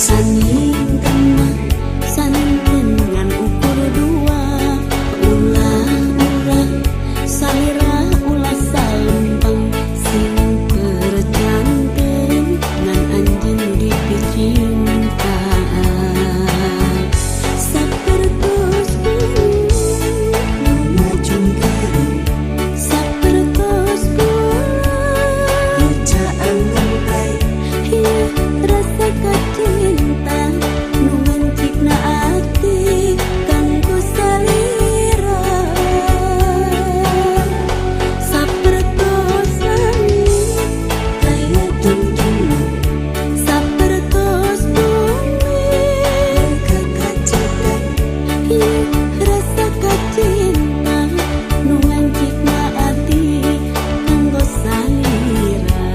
Saning kemah santen ngan ukur dua. Ulah-ulah salira ulah salempang sing percanten ngan anjeun dipicinta. Sapertos bulu nu ngajungkeun, sapertos bulan Nu caang ngemplay. Ieu rasa kacinta nu ngancikna ati kanggo salira. Sapertos langit Kaya tungtungna. Sapertos bumi Nu kakacetan. Ieu rasa kacinta nu ngancikna ati kanggo salira.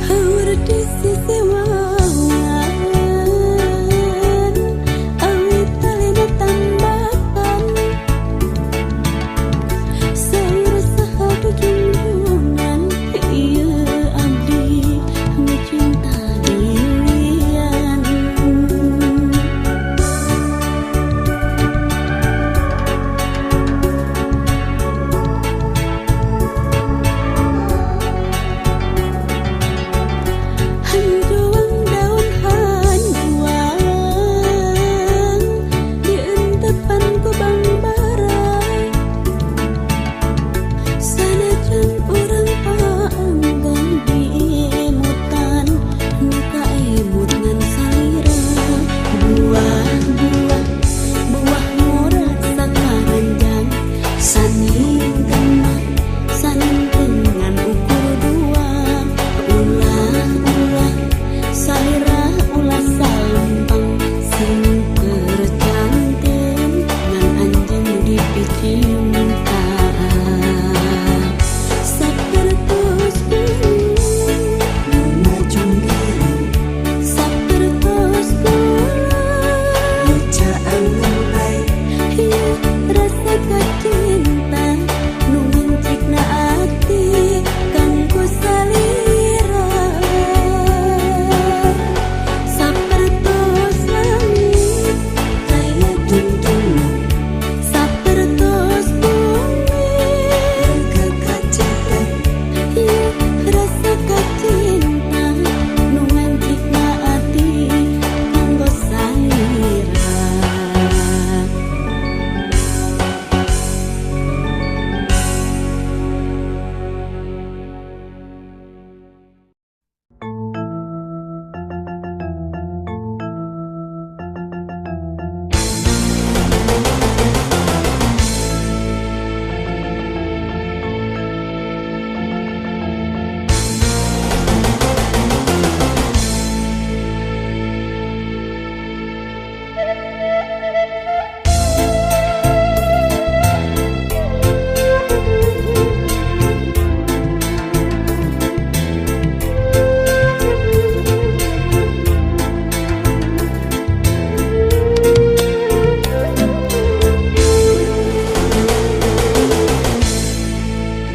Haur di sisi wawan awit talina tambakan. Saur saha junjungan ieu abdi cinta dirian. Hanjuang daun hanjuang dientepan ku bangbara. Sanajan urang paanggang diemutan nu kaemut ngan salira. Buah-buah buah murah sakaranjang saning kemah santen ngan ukur dua. Ulah-ulah salira ulah salempang sing percanten ngan anjeun dipicinta. Sapertos bulu Nu ngajungkeun. Sapertos bulan Nu caang ngemplay. Ieu rasa kacinta nu ngancikna ati kanggo salira. Sapertos langit Kaya tungtungna. Sapertos bumi Nu kakacetan. Ieu rasa kacinta nu ngancikna ati kanggo salira.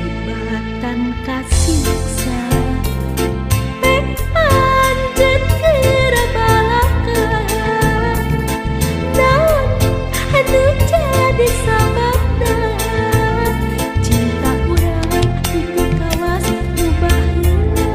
Tibatan kasiksa pek anjeun keur balaka. Naon anu jadi sababna cinta urang teu kawas nu baheula.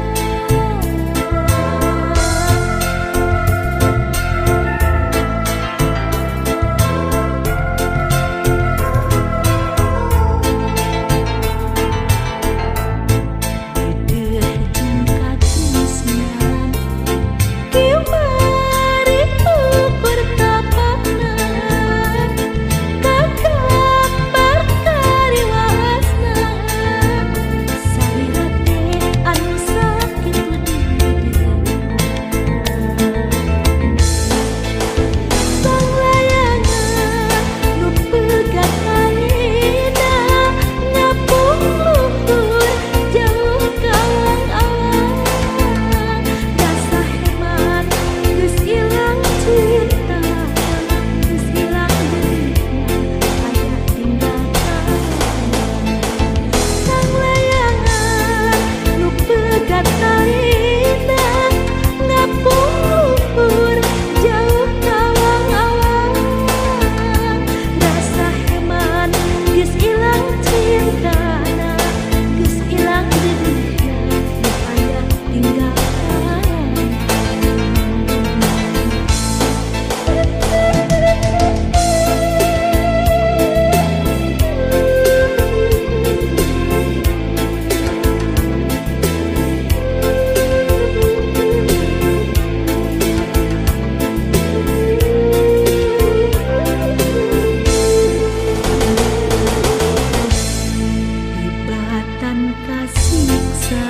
Pegatan kasiksa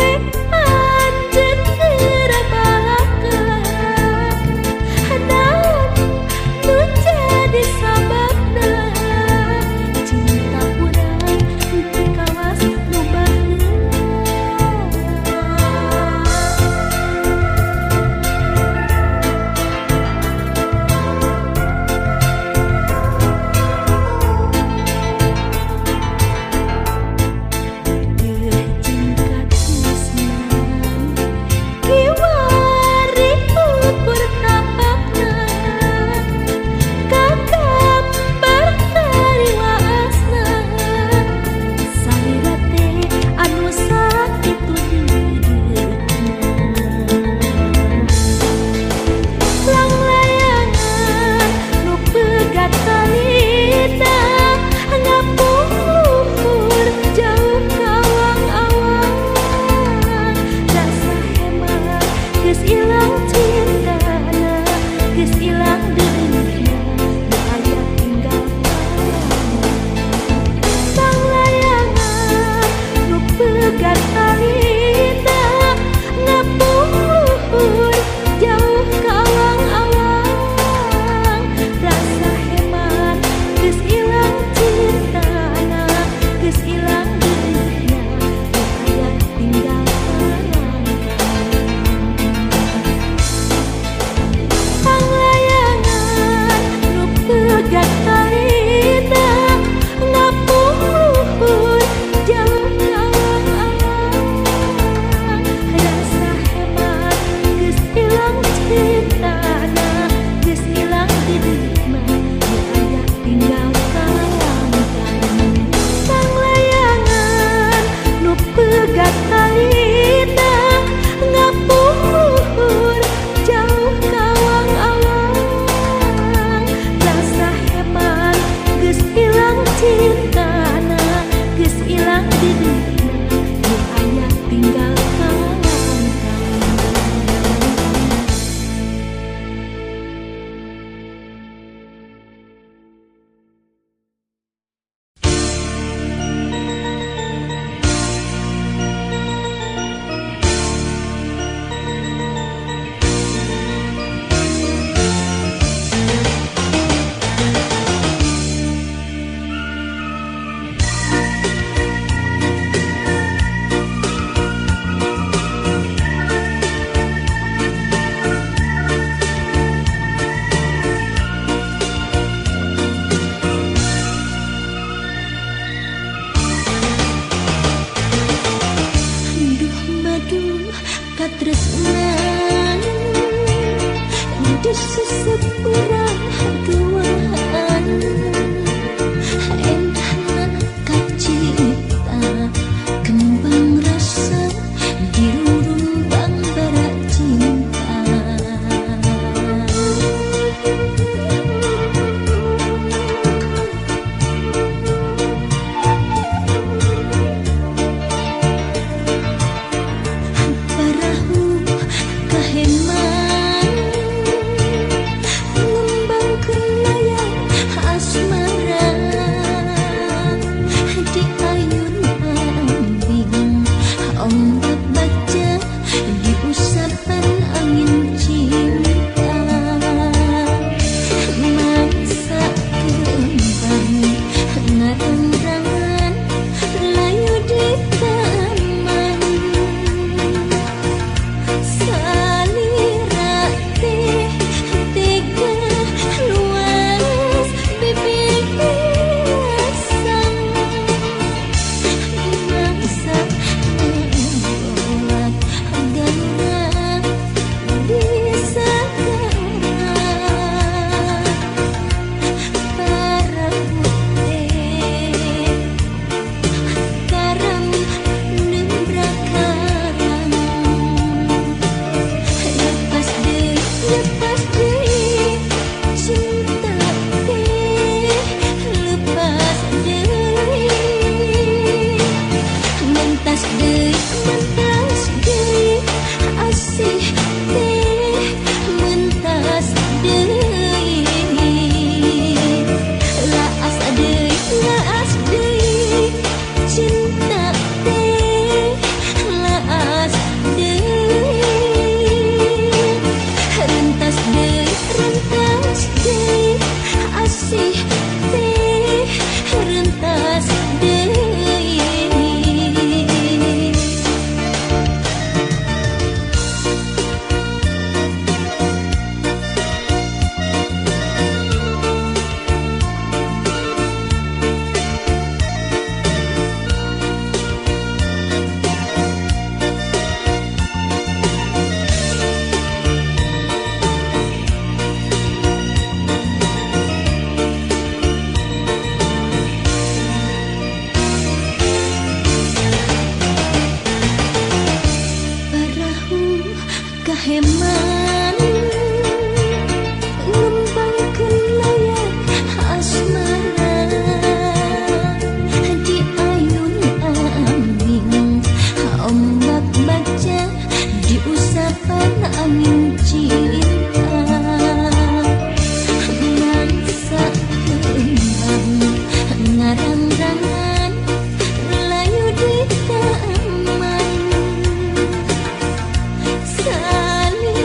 pek anjeun keur balaka naon nu jadi sababna cinta urang teu kawas nu baheula. Katresnan disesepurang duaan endahna kacipta kembang rasa dirumbang bara cinta. Parahu kaheman ngembangkeun Heman ngembangkeun layak asmara di ayun aming ombak baca di usapan angin cinta mangsa kembang ngarang-rangan layu di taman. Saling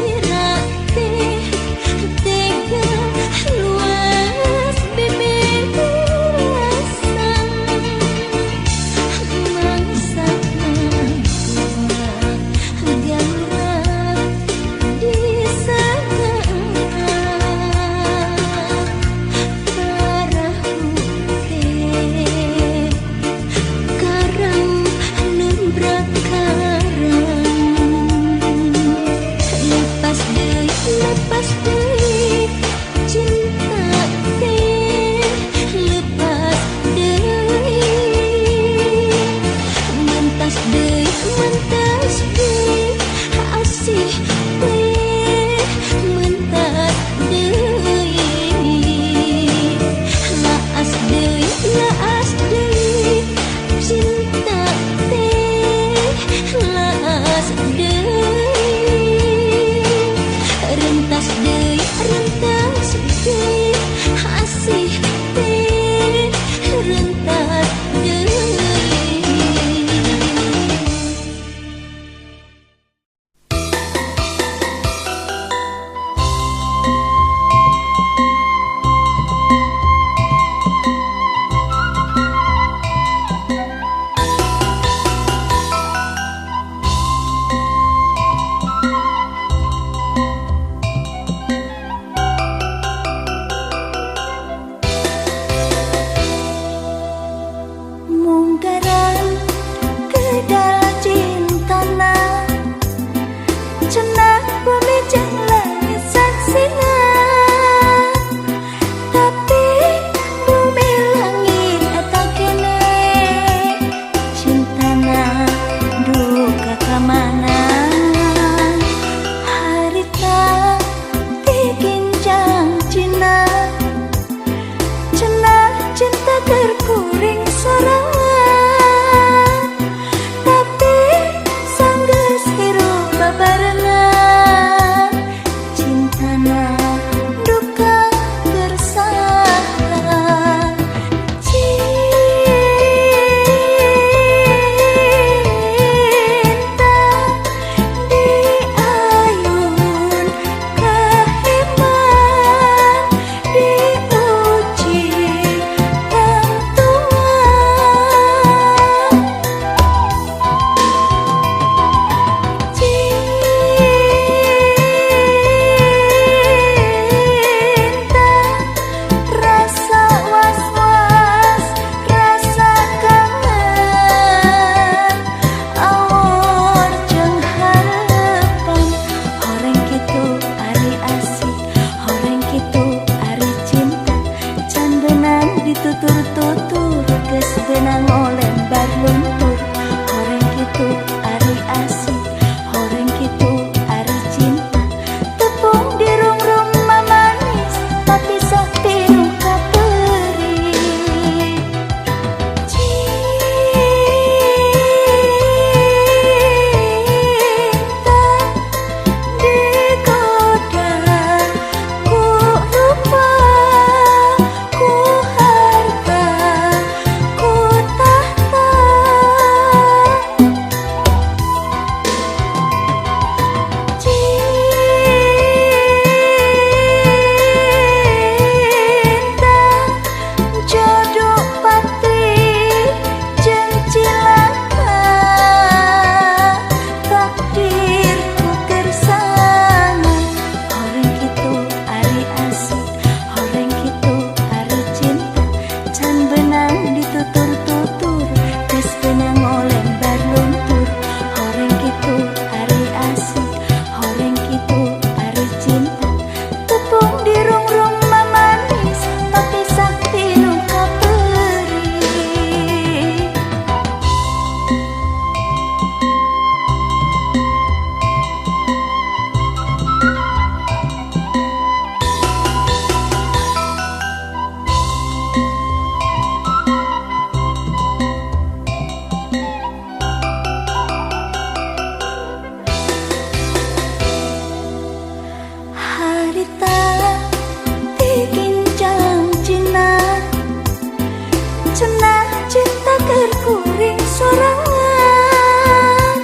sorangan,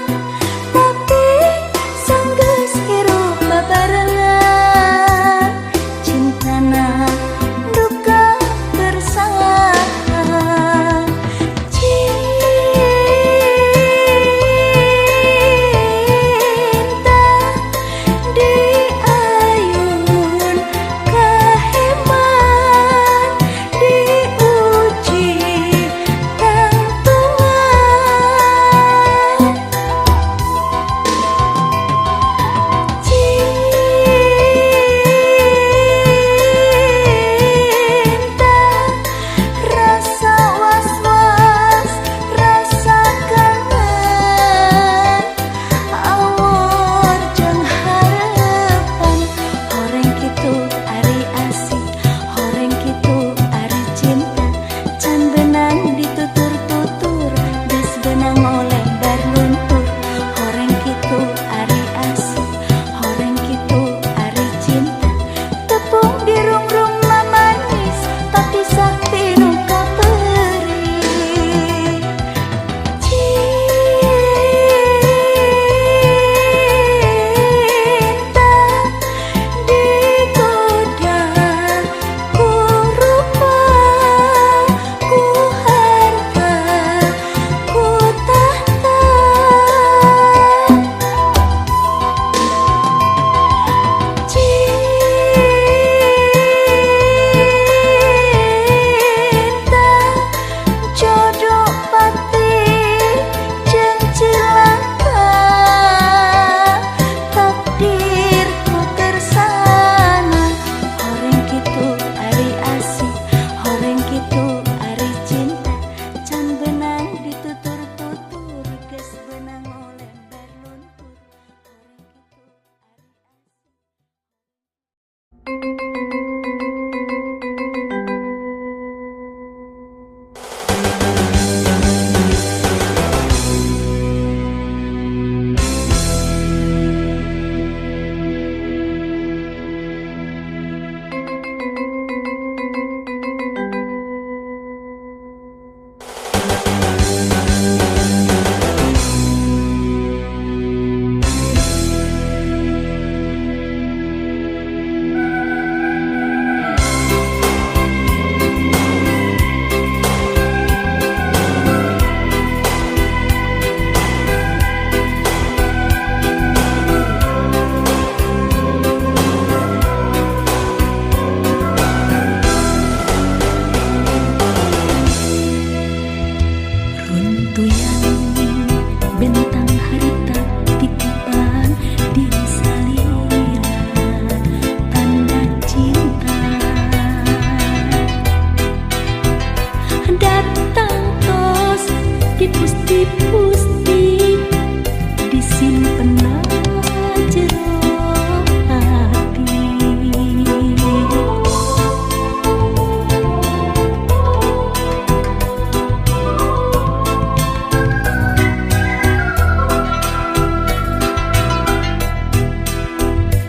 tapi sanggeus hirup babarengan. Cintana duka bersama. Cinta di ayun kaheman, diuji tangtungan. Cinta rasa was-was, rasa kangen, awor jeung harapan. Horeng kitu ari asih, horeng kitu ari cinta. Can benang ditutur-tutur, geus benang ngolebar luntur. Horeng kitu ari asih, horeng kitu ari cinta. Tepung dirung-rung mamanis, tapi sakti nu kaperih. Cinta digoda ku rupa, ku harta, ku tahta. Cinta jodoh pati jeung cilaka, takdir ku kersana. Horeng kitu ari asih, horeng kitu ari cinta. Can benang ditutur-tutur, geus benang ngolembar luntur. Horeng kitu ari asih. Runtuyan bentang harita titipan di salira tanda cinta. Datang tos dipusti-pusti, disimpen jero hati.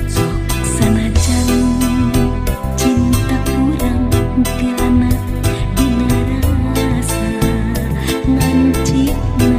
Sok sanajan cinta urang tilana dina rasa ngan cina.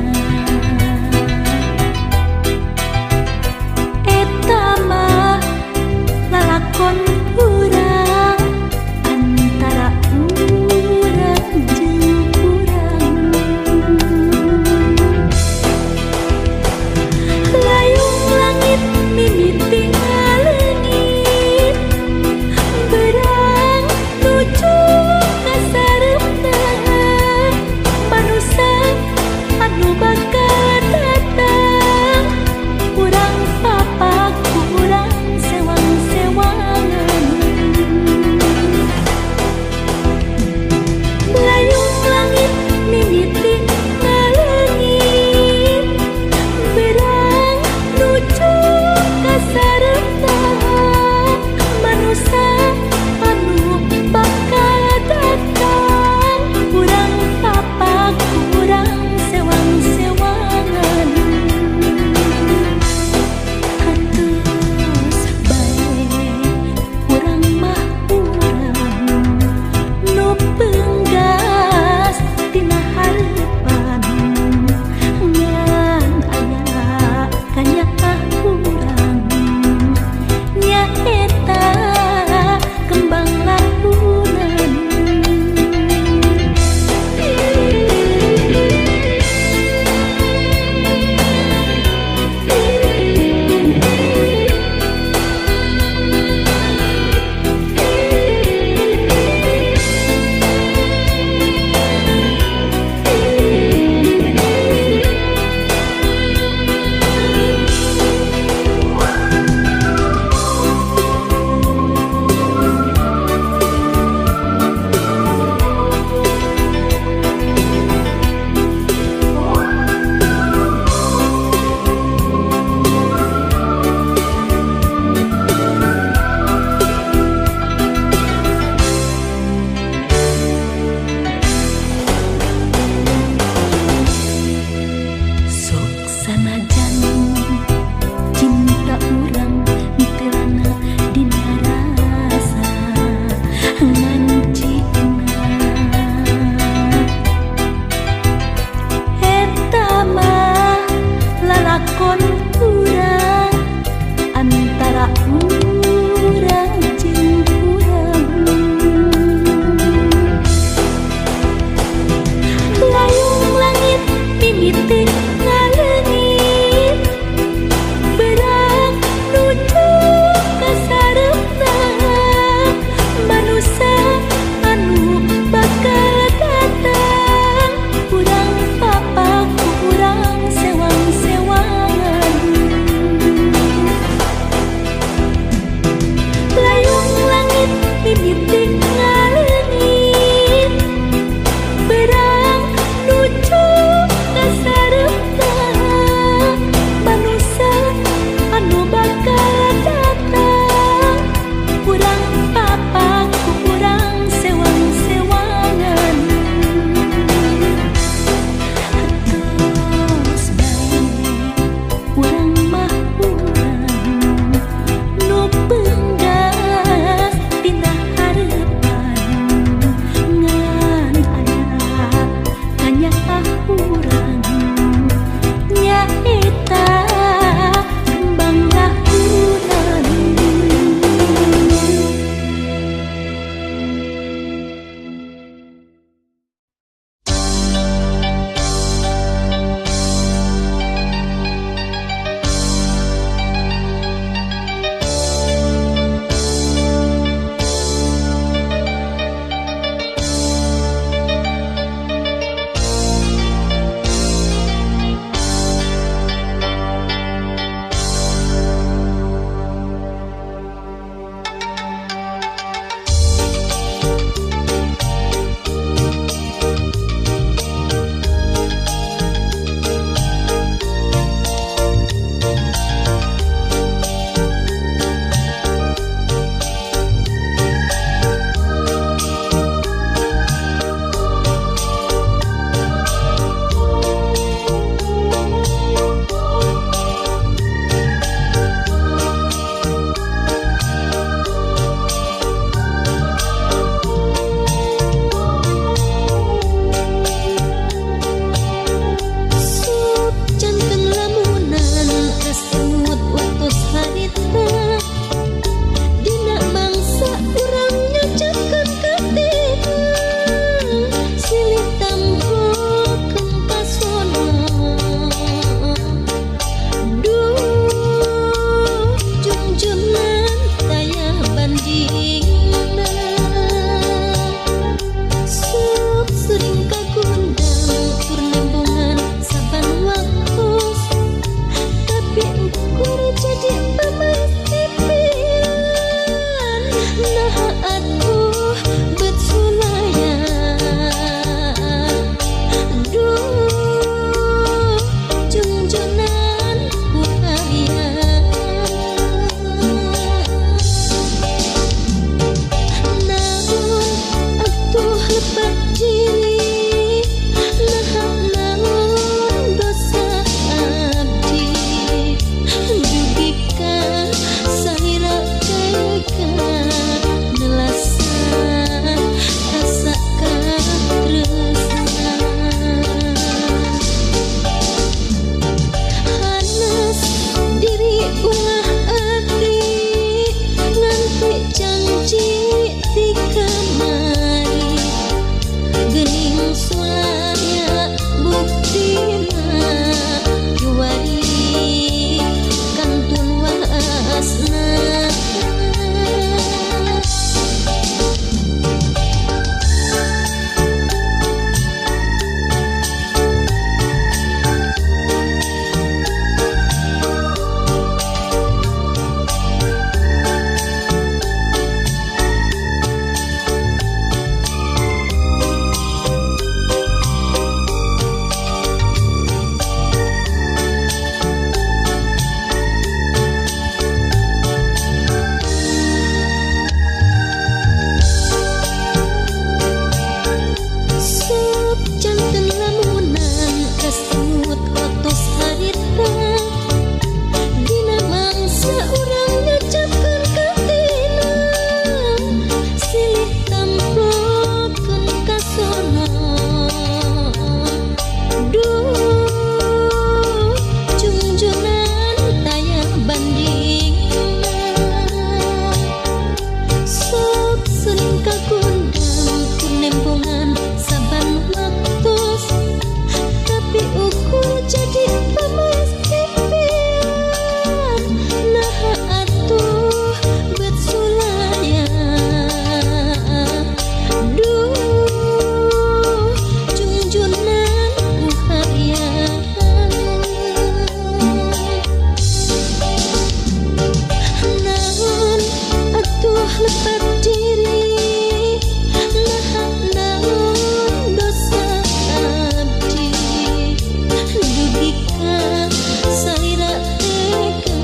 logika salira teka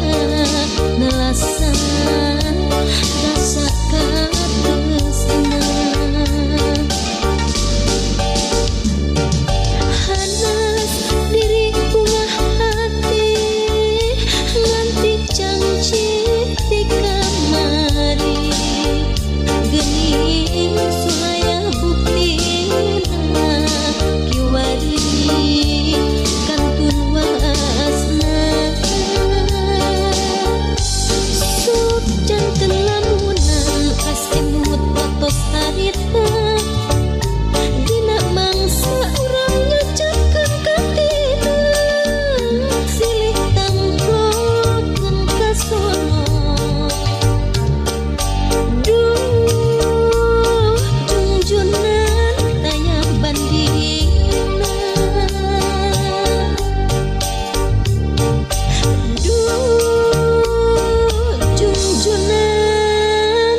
nelasan rasa katresna hanas diri bunga hati nganti janji ti kamari geuning sulaya buktina kiwari kantun waasna sup janten lamunan asemut watos harita dina mangsa urang nyocokkeun katina silih tangkokeun ka sono duh jungjunan taya bandingna duh jungjunan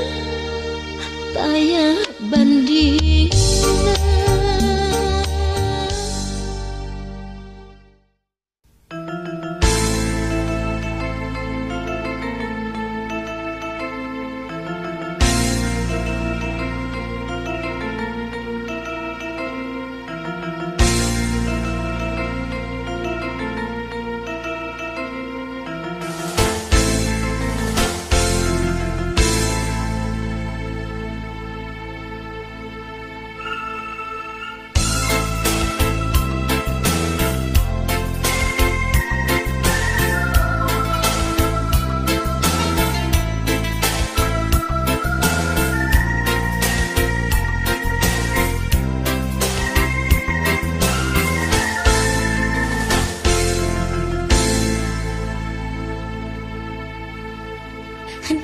taya bandingna.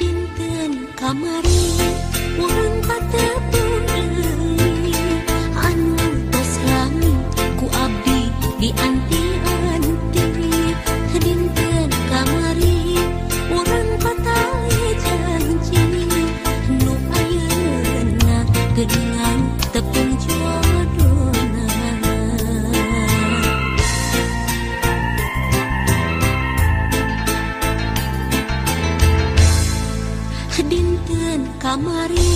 Dinten kamari urang patepung deui anu tos lami ku abdi dianti-anti. Dinten kamari urang patali janji nu ayeuna geuningan tepung jodona. Dinten kamari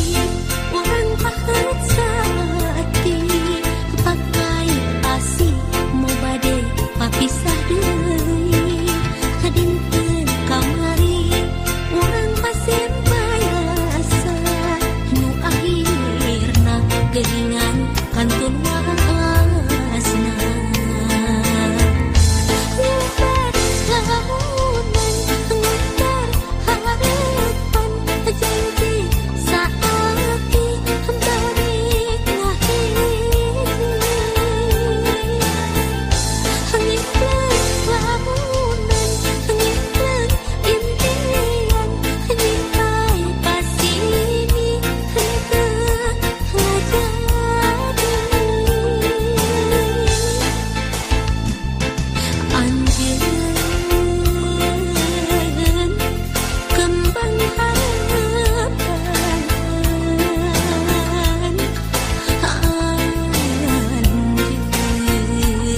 urang pahet saati pakai asih mau bade papisah deui. Dinten kamari urang pasempay asa nu akhirna geuningan kantun waasna. Ngutar lamunan ngutar harapan janji saati bari ngahiji ngimpleng lamunan ngimpleng impian nyimpai pasini henteu ngajadi. Anjeun kembang harapan,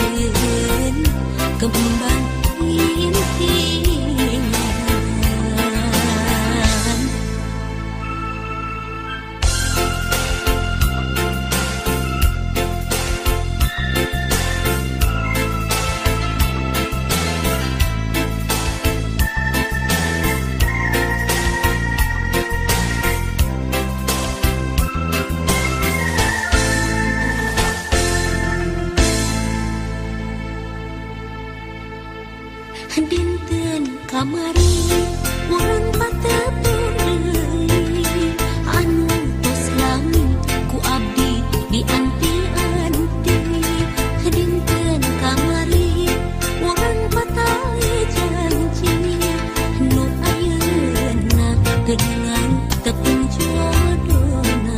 anjeun kembang impian. Dinten kamari urang patepung deui anu tos lami ku abdi dianti-anti. Dinten kamari urang patali janji nu ayeuna geuningan tepung jodona.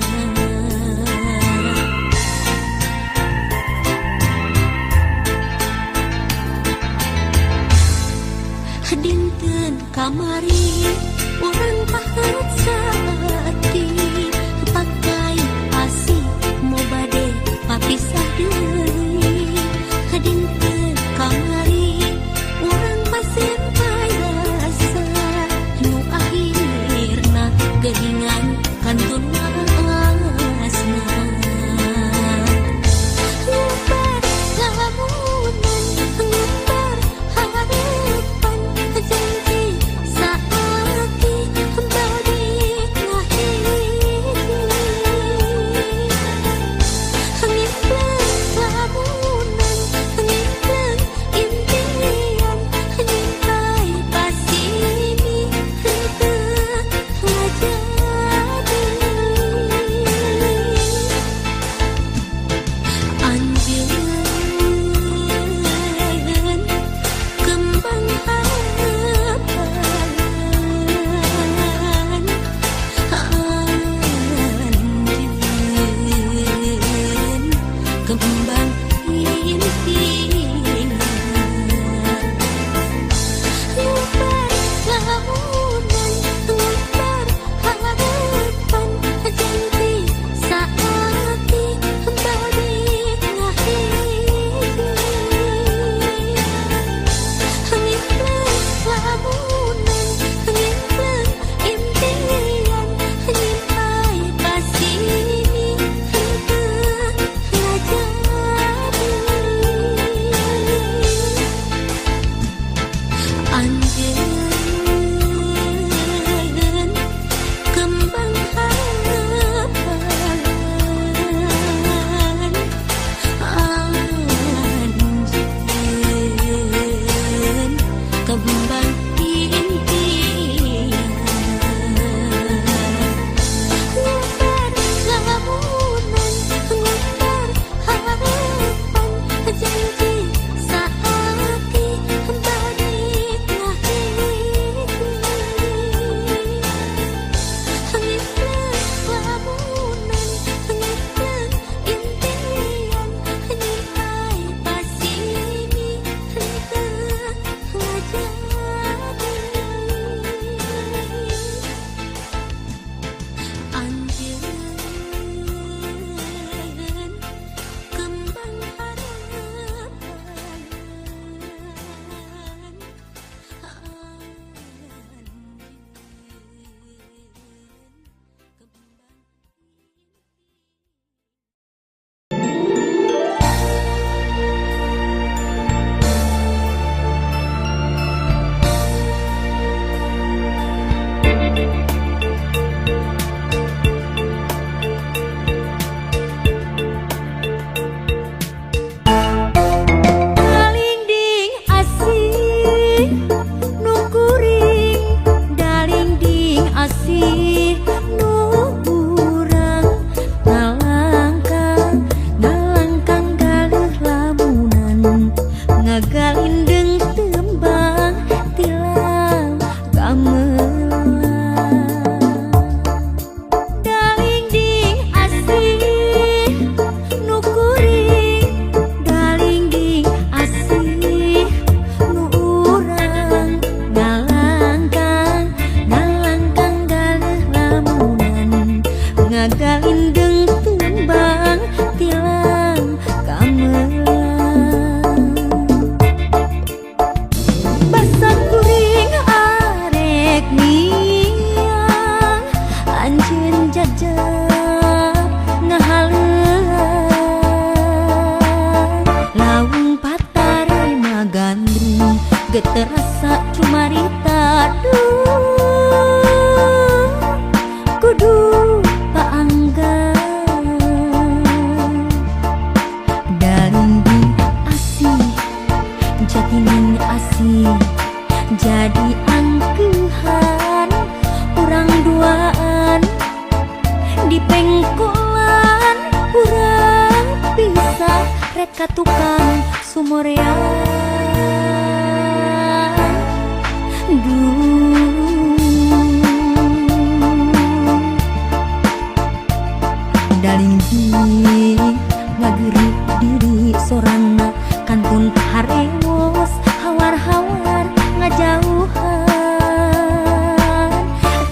Dinten kamari urang pahet saati pakai asih mau bade papisah deui. Dinten kamari jadi. Anjeun kembang harapan. Dalingding asih nu kuring, dalingding asih nu urang, ngalangkang ngalangkang galeuh lamunan, ngagalindeng tembang tilang gamelan. Dalingding asih nu kuring, dalingding asih nu urang, ngalangkang ngalangkang galeuh lamunan, ngagalindeng tembang tilang gamelan. Basa kuring arek miang, anjeun jajab ngahaleuan, laung patare magandrung geus rasa cumarita duh kudu paanggan. Dalingding asih jatining asih jadi angkehan urang duaan, di pengkolan urang pisah rek ka tukang sumorean. Duh dalingding ngageureup diri sorana, kantun harewos hawar-hawar ngajauhan,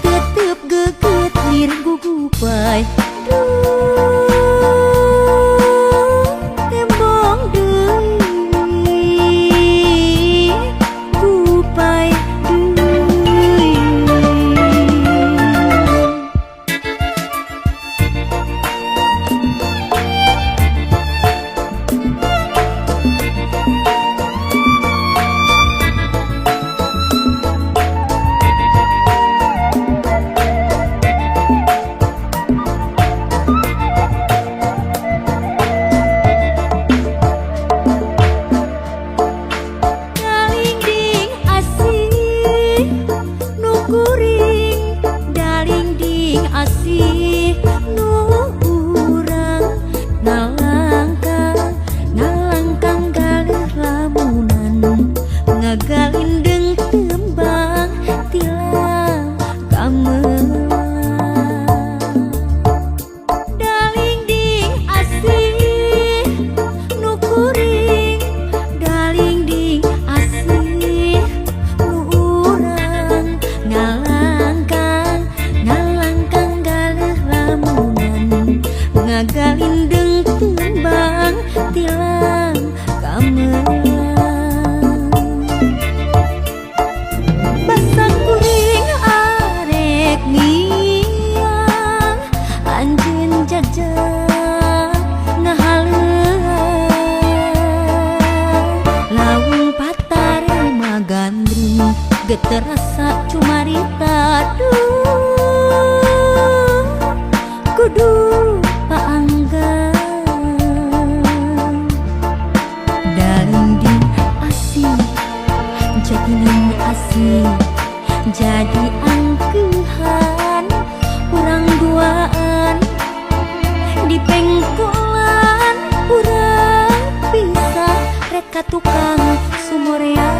tetep geget lir gugupai duh tembong deui gupai deui. Dalingding asih nu kuring, dalingding asih nu urang, ngalangkang ngalangkang galeuh lamunan, ngagalindeng tembang tilang gamelan. Dalingding asih nu kuring, dalingding asih nu urang, ngalangkang ngalangkang galeuh lamunan, ngagalindeng tembang tilang gamelan. Basa kuring arek miang, anjeun jajab ngahaleuan, laung patare magandrung geus rasa cumarita duh kudu paanggan. Dalingding asih jatining asih jadi angkehan urang duaan, di pengkolan urang pisah rek ka tukang sumorean.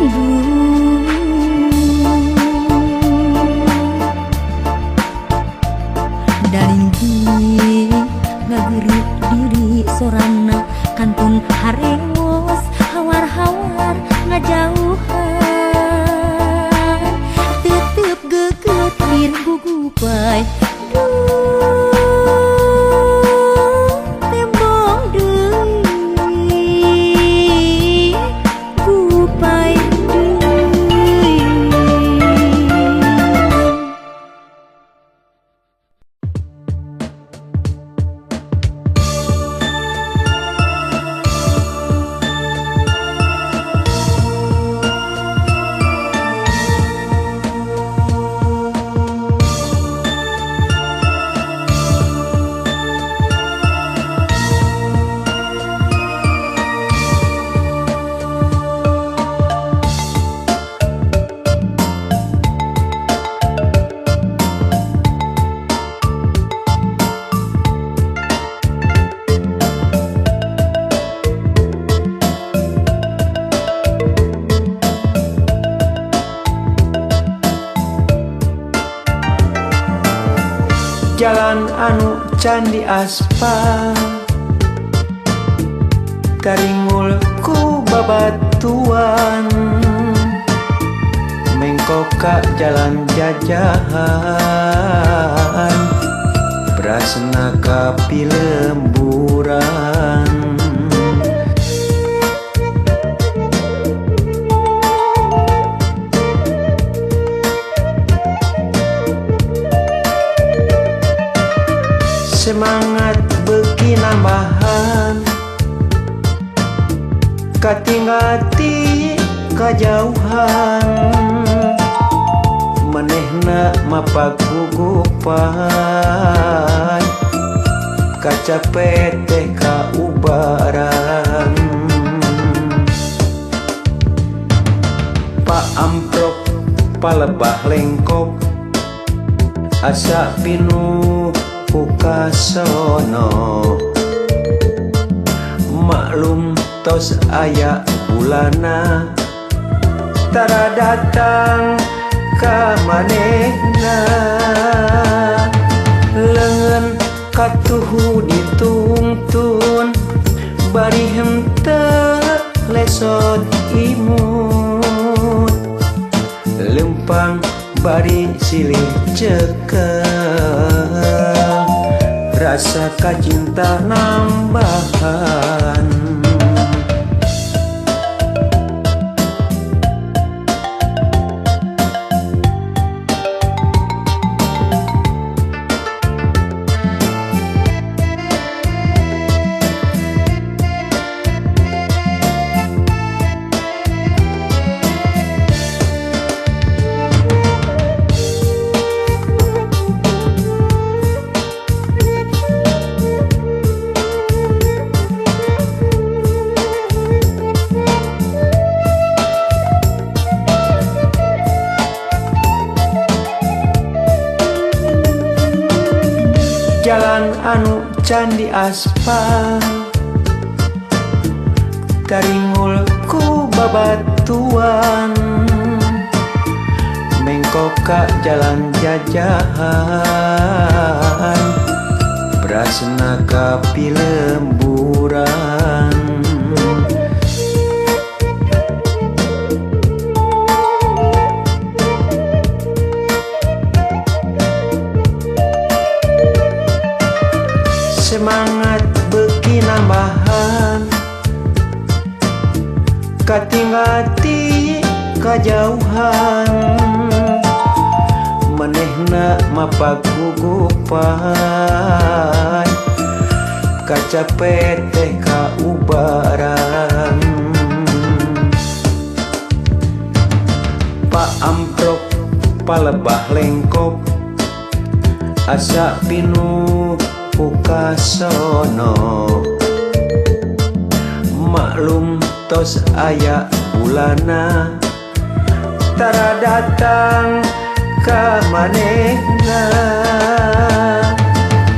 Duh dalingding ngageureup diri sorana, kantun harewos Jalan anu can diaspal taringul ku babatuan mengkok ka jalan jajahan brasna ka pilemburan. Semangat beuki nambahan katinggal ti kajauhan manehna mapak gugupan kacape teh kaubaran. Pak amprok palebah lengkop asa pinuh ku kasono maklum tos aya bulana tara datang ka manehna leungeun katuhu ditungtun bari henteu lesot imut lempang bari silih cekel rasa kacinta nambahan. Jalan anu can diaspal taringul ku babatuan mengkok ka jalan jajahan brasna ka pilemburan. Semangat beuki nambahan katinggal ti kajauhan manehna mapak gugupan kacape teh kaubaran. Pak amprok palebah lengkop asa pinuh ku kasono maklum tos aya bulana tara datang ka manehna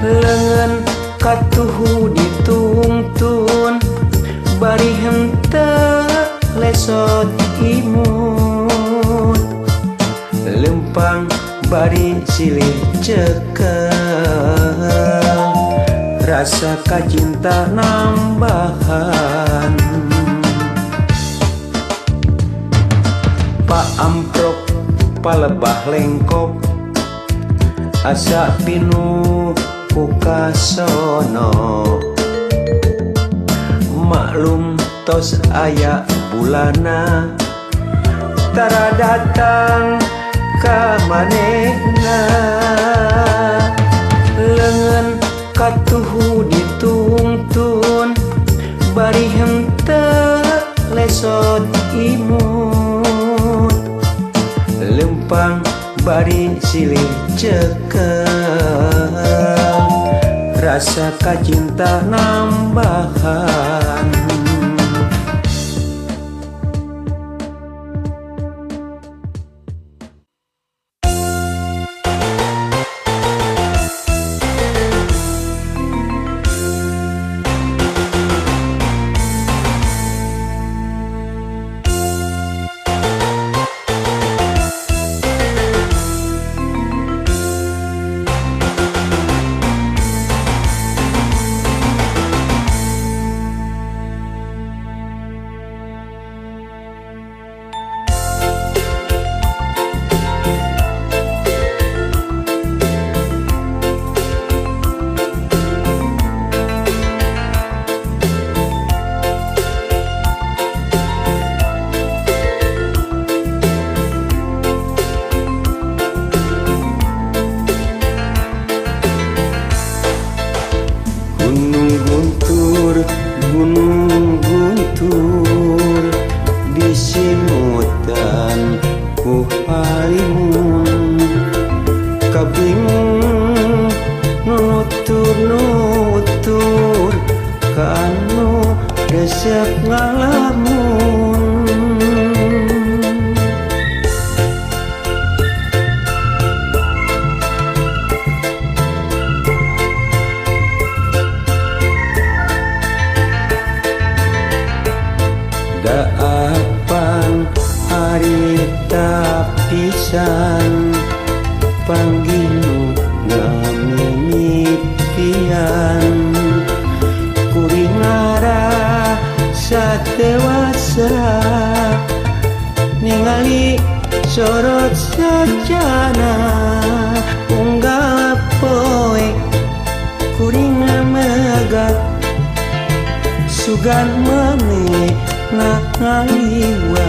leungeun katuhu ditungtun bari henteu lesot imut lempang bari silih cekel rasa kacinta nambahan. Pak amprok palebah lengkop asa pinuh ku kasono maklum tos aya bulana tara datang ka manehna leungeun katuhu ditungtun bari henteu lesot imut lempang bari silih cekel rasa kacinta nambahan. ngalamun. Daapan harita pisan panggih nu ngamimitian kuring ngarasa dewasa ningali sorot sajana unggal poe kuring megat sugan maneh ngaliwat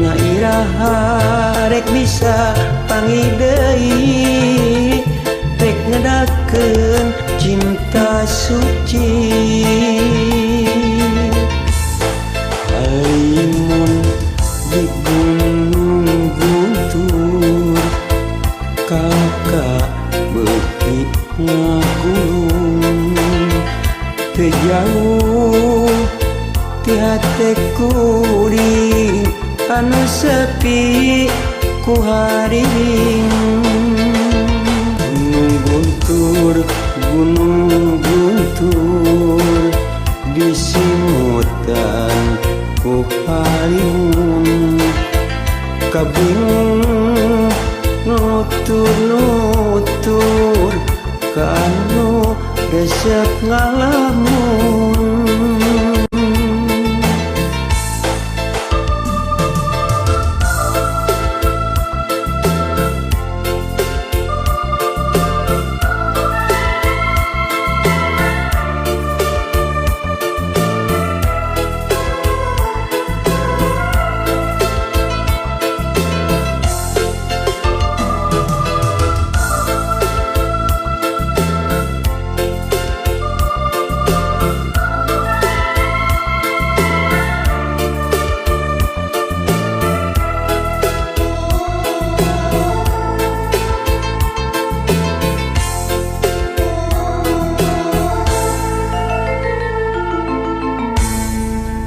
na iraha rek bisa panggih deui rek ngedakeun cinta suci. Halimun di Gunung Guntur kakak beuki ngagulung teu jauh ti hate kuring anu sepi ku hariring. Gunung Guntur, Gunung Guntur disimutan ku halimun kabingung nutur-nutur kanu resep ngalamun.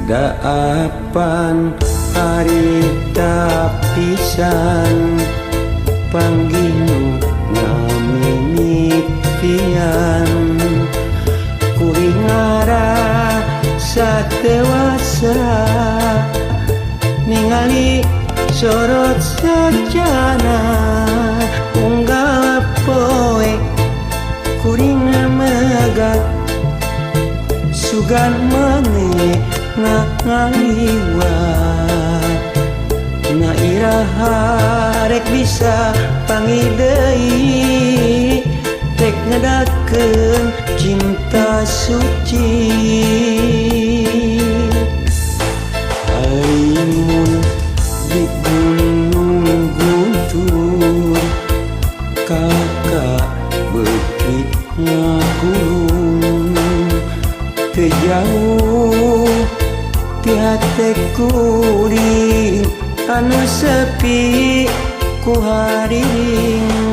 Daapan harita pisan panggih nu ngamimitian kuring ngarasa dewasa ningali sorot sajana unggal poe kuring megat sugan maneh ngaliwat na iraha rek bisa panggih deui rek ngedakeun cinta suci. Halimun di Gunung Guntur kakak beuki ngagulung teu jauh ti hate kuring anu sepi ku hariring.